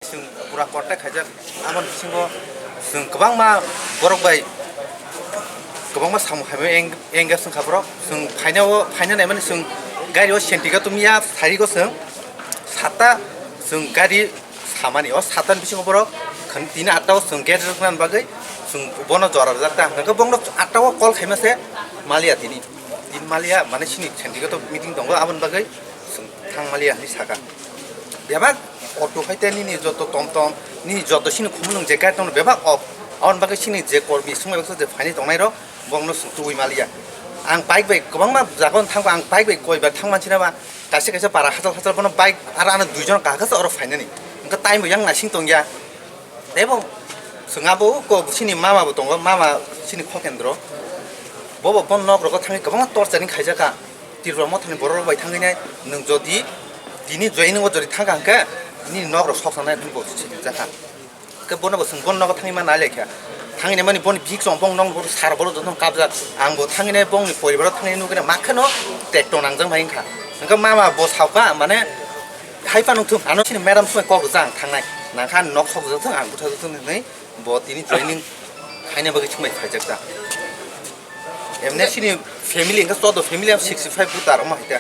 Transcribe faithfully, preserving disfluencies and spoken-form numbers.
Chwng pura contact khaijak, aboni bisingo chwng kwbangma borok bai kwbangma samung khaimani eng-, engage wngkha borok. Chwng phainao, phaina naimani chwng gari o senti khe tongya, sari o chwng satta chwng gari samani, o satta ni bisingo borok khn tini atta o chwng gate rwknani bagwi chwng bono jora rwjak ta hwnkhe bongno atta o call khaima se maliya tini. Tini maliya mane sini senti khe to meeting tongo, aboni bagwi chwng thang maliya hinwi saka. Bebak auto hai te nini joto tom tom, nini joto sini khumulwng je gari tongno bebak off. Aboni bagwi sini je kormi swngmai baksa je phaini tongnai rok, bongno swng tubui maliya. Ang bike bai kwbangma jaga o thangkha, ang bike bai koi bar thang manchina ba, kaisa kaisa para hachal hachal bono bike aro ano dui jon kahakasa oro phainani. Wngkha time bo yang naising tongya. Tebo chwng abo ko sini mama bo tongo, mama sini Khokendro. Bobo bon nok rogo thangwi kwbangma torturing khaijaka. Tripura mothani borok rok bai thangwi nai, nwng jodi tini joining o jodi thangkha hwnkhe nini nok rok soksa nai hwnwi bo sini jakha. Hwnkhe bono bo chwng bon nogo thangwi ma nai laikha. Thangwi nai mani boni bihik chong bong nong bo sar borok jotono kabjak. Ang bo thangwi nai bongni poribar o thangwi nugwi nai makheno tekto nangjak bai wngkha. Hwnkhe mama bo sauka mane hai phano thung ano sini madam sumai kok jang thangnai. Nangkha nok sok jok thung ang butha jok thung hinwi bo tini joining khaina bagwi sumai phaijak ta. Emne sini family hwnkhe chodo family am sixty five voter omo hai ta.